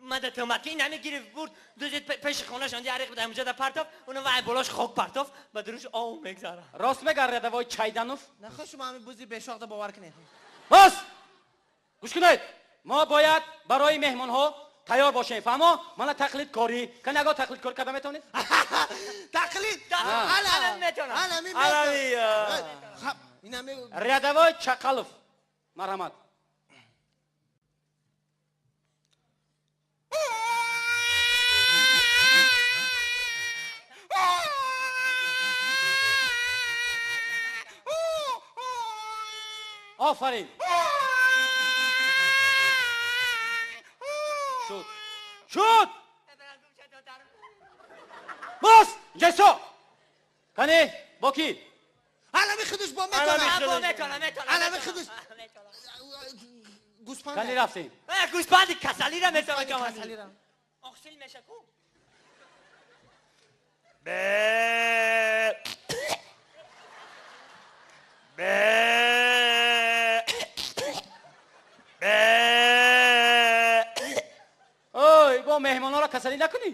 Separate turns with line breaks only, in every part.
Мада тӯҳмат ки ин ҳами гирифт бурд дузид пеши хонашон яриқ буда ҳамҷода партоф, уна вай болош хок партоф, ба дуруш ов мегзара.
Рост мега рядовой Чайданов?
Нахо шумо ҳами бузи бешохда бовар кунед.
Бас! Гӯш кунед! Мо бояд барои меҳмонҳо тайёр бошем, фаҳмо? Мана тақлидкорӣ. Кани ягон тақлидкорӣ карда метавонед?
Тақлид?
Ала метавонам.
Ала
Рядовой Чақалов. Марҳамат. Офарин. Шуд. Шуд! Бас! Ҷайсо! Кани, бо кӣ?
Алами худаш бо метавонад.
Бо метавонад, метавонад.
Алами худаш. Гӯспанд.
Кани рафтем.
Гӯспанди касалира метавонад.
Касалира.
Оқсил меша ку?
Бе. Бе. Бе.
Ой, бо меҳмонҳоро касалӣ накунӣ.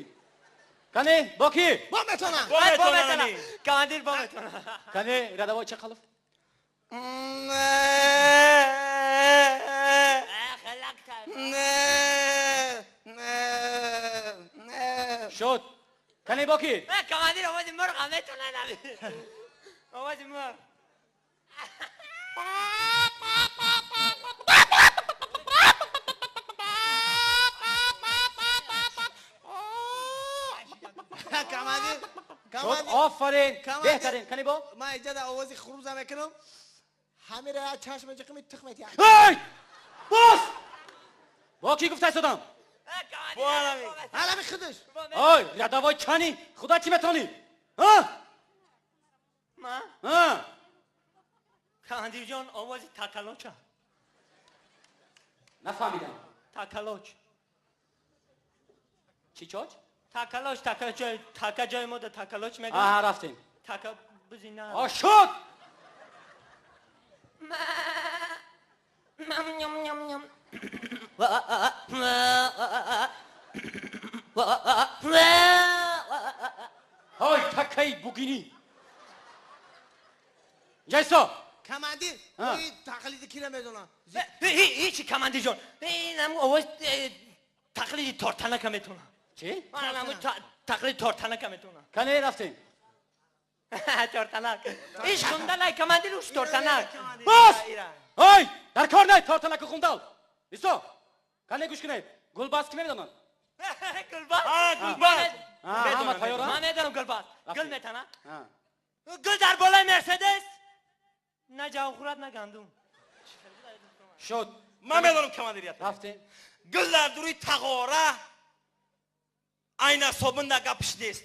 Кани, бо кӣ?
Бо метавонам.
Бо метавонам.
Командир бо метавонам.
Кани, рядовой Чақалов. Шуд. Кани, бо кӣ?
Командир овози мурғ ҳам метавонад. Овози мурғ.
Командир,
Шуд, офарин. Беҳтарин. Кани бо?
Ман иҷода овози хурӯза мекунам. Ҳамира чашм ҷиқми тих метиҳам.
Эй! Бас! Бо кӣ гуфта истодам?
Бо алами.
Алами худаш.
Ой, рядовой Чани, худо чӣ метавонӣ? А?
Ман?
А?
Командирҷон, овози такалоча.
Нафаҳмидам.
Такалоч.
Чӣ чоч?
Такалоч, така ҷой, така ҷои мо да такалоч мегӯям.
Аҳа, рафтем.
Така бузина.
О, шуд!
Ням ням ням.
Ой, такаи бугинӣ. Ҷайсо!
Командир, ин тақлиди кира медонам?
Ҳичи, командирҷон. Ин ҳам овоз тақлиди тортанака метавонам.
Чӣ?
Тақлиди тортанака метавонам.
Кане рафтем.
Тортанак. Иш хундалай, командир, уш тортанак.
Бас! Ой, дар кор най тортанаку хундал. Исто. Кане гӯш кунед. Гулбаз ки медонад?
Гулбаз?
А, гулбаз.
Ҳама тайёранд?
Ман медонам гулбаз. Гул метана?
Рафтем.
Гул дар болои Мерседес. На ҷав хӯрад, на гандум.
Шуд.
Ман медонам командирият.
Рафтем.
Гул дар дуруи тағора айна собун да гапш нест.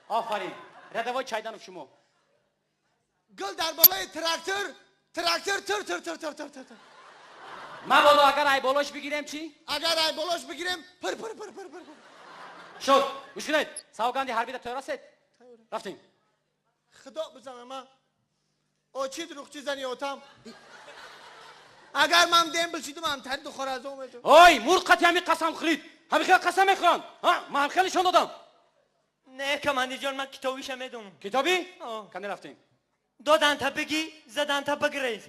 Офарин. Рядовой Чайданов шумо.
Гул дар болои трактор, трактор тир тир тир тир тир тир.
Мабодо агар ай болош бигирем чӣ?
Агар ай болош бигирем пир пир пир пир пир.
Шуд. Гӯш кунед. Савганди ҳарбида тайёр ҳастед? Рафтем.
Худо бизана ман. Очи дурӯғчи зани отам. Агар ман дембл шидум ҳам тари духоразо метавам.
Ой, мурғ қати ҳами қасам хӯрид. Ҳами хел қасам мехӯранд. Ҳа, ман хеле нишон додам.
Не, командирҷон, ман китобиша медонам.
Китобӣ?
О.
Кане рафтем.
Додан та бигӣ, задан та бигрез.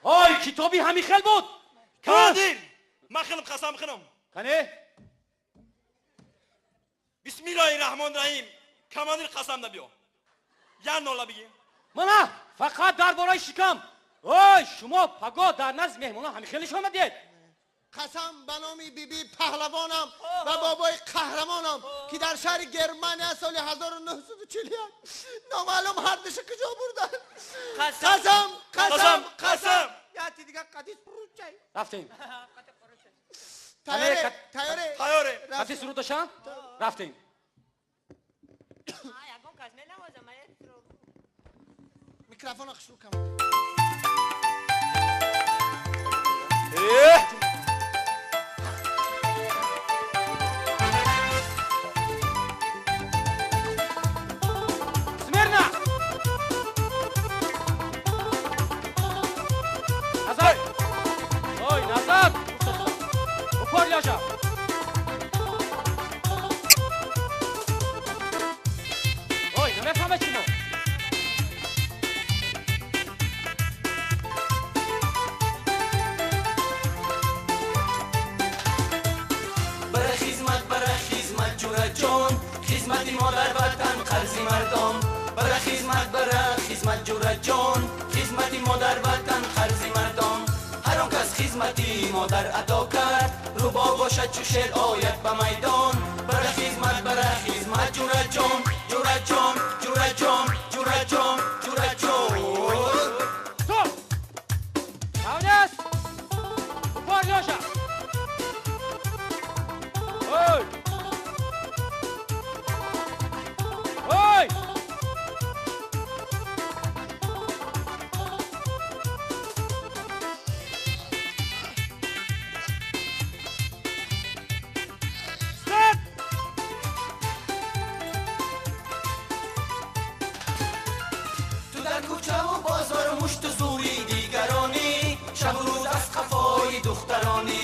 Ой, китоби ҳами хел буд.
Командир, ман хелам қасам хӯрам.
Кане?
Бисмиллоҳи раҳмони раҳим. Командир қасам набиё. Як нола бигӣ.
Мана, фақат дар бораи шикам. Ой, шумо паго дар назди меҳмонон ҳами хел нишон медиҳед.
Қасам ба номи биби паҳлавонам ва бобои қаҳрамонам ки дар шаҳри Германия соли 1941 номаълум ҳардуша куҷо бурданд. Қасам, қасам, қасам. Яти дигар қадис ручай.
Рафтем.
Тайёре, тайёре.
Тайёре.
Қати суруд доша? Рафтем.
Ягон кас менавозам.
Микрофонро хушрӯ кам.
Смирно! Назад! Ой, назад! Упор ляжа!
Хизмати модар ватан қарзи мардон. Бара хизмат, бара хизмат ҷураҷон. Хизмати модар ватан қарзи мардон. Ҳар он кас хизмати модар адо кард, рӯбо бошад чу шер ояд ба майдон. Бара хизмат, бара хизмат ҷураҷон, ҷураҷон, ҷураҷон, ҷураҷон, ҷураҷон.
Стоп! Равняйсь! Упор, Лёша! Ой! Ой! Стоп!
Ту дар кӯчаву бозор мушту зӯри дигаронӣ, шабу рӯз аз қафои духтаронӣ.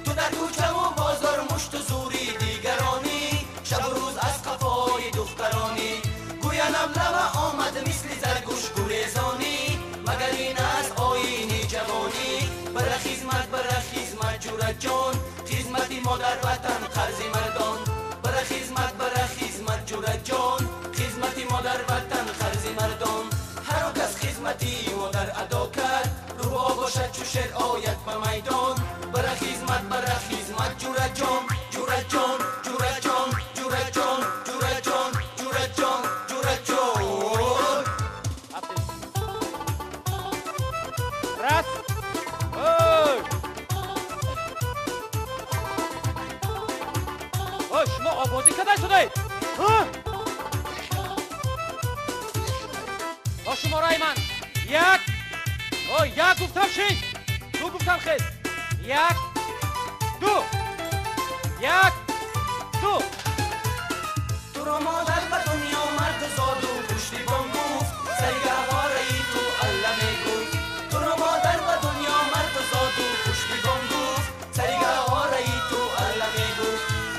Ту дар кӯчаву бозор мушту зӯри дигаронӣ, шабу рӯз аз қафои духтаронӣ. Гӯянам лаба омад мисли заргӯш гурезонӣ, магар ин аст оини ҷавонӣ. Бара хизмат, бара хизмат ҷураҷон, хизмати модар ватан қарзи мардон. Бара хизмат, бара хизмат ҷураҷон, хизмати модар ватан қарзи мардон. Ҳар он кас хизмати модар адо кард, рӯбо бошад чу шер ояд ба майдон. Бара хизмат, бара хизмат ҷураҷон, ҷураҷон, ҷураҷон, ҷураҷон, ҷураҷон, ҷураҷон, ҷураҷон.
Раз! Ой! Ой, шумо обозӣ кадай шудаед? Бо шумораи ман як, ой, як гуфтам шин, ду гуфтам хез. Як, ду, як, ду.
Туро модар ба дунё мард зоду пуштибон гуфт, сари гаҳвораи ту алла мегӯй. Туро модар ба дунё мард зоду пуштибон гуфт, сари гаҳвораи ту алла мегӯй.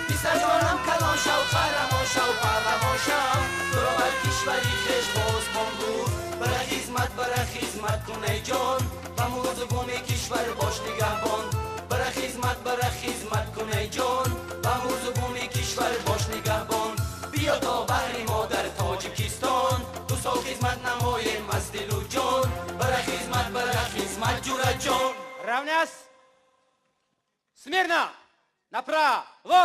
Писарҷонам калон шав, қаҳрамон шав, паҳлавон шав, туро бар кишвари хеш посбон гуфт. Бара хизмат, бара хизмат кун эй ҷон, ба мурзубони кишвар бош нигаҳбон. Бара хизмат, бара хизмат кун эй ҷон, ба мурзубони кишвар бош нигаҳбон. Биё то баҳри модар Тоҷикистон, ду сол хизмат намоем аз дилу ҷон. Бара хизмат, бара хизмат ҷураҷон.
Равняйсь! Смирно! Направо!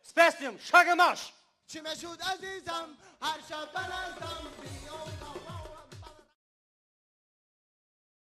С песнем! Шагом марш!
Чӣ мешуд азизам, ҳар шаб ба наздам